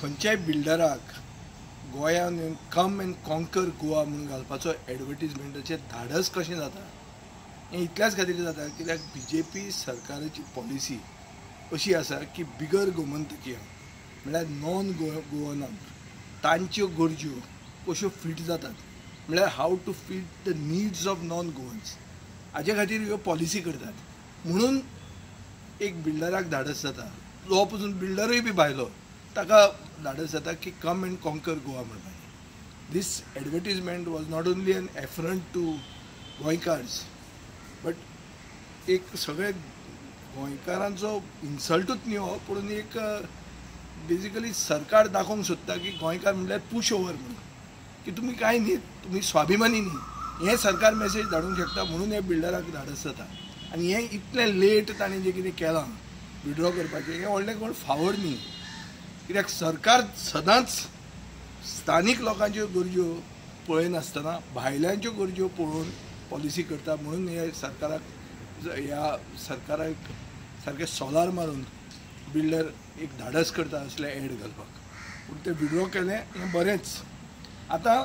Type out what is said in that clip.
खंयच्याय बिल्डराक गोंयान येवन कम एंड कॉन्कर गोवा म्हणून घालपाचो एडवर्टीजमेंटाचें धाडस कशें जाता हें इतल्याच खातीर जाता कित्याक बीजेपी सरकाराची पॉलिसी अशी आसा की बिगर गोमंतकीय म्हळ्यार नॉन गोवनांक तांच्यो गरज्यो कश्यो फिट जातात, म्हळ्यार how to fit the needs of non Goans हाजे खातीर ह्यो पॉलिसी करतात. म्हणून एक बिल्डराक धाडस जाता, जो पसून बिल्डरूय बी भायलो ताका धाडस जाता की कम एंड कॉन्कर गोवा म्हणपाचें. This advertisement was not only an affront to Goenkars but एक सगळे गोंयकारांचो इन्सल्टूच न्ही हो, पूण एक बेजिकली सरकार दाखोवंक सोदता की गोंयकार म्हणल्यार पुश ओवर म्हणून, की तुमी कांय न्ही, तुमी स्वाभिमानी न्ही, हें सरकार मेसेज धाडूंक शकता. म्हणून हे बिल्डराक धाडस जाता. आनी हें इतलें लेट ताणें जें कितें केलां विड्रॉ करपाचें हें व्हडलें कोण फावर न्ही, कित्याक सरकार सदांच स्थानीक लोकांच्यो गरज्यो पळयनासतना भायल्यांच्यो गरज्यो पळोवन पॉलिसी करता. म्हणून हे सरकाराक ह्या सरकाराक सारकें सोलार मारून बिल्डर एक धाडस करता असले एड घालपाक. पूण ते विड्रॉ केलें हें बरेंच. आतां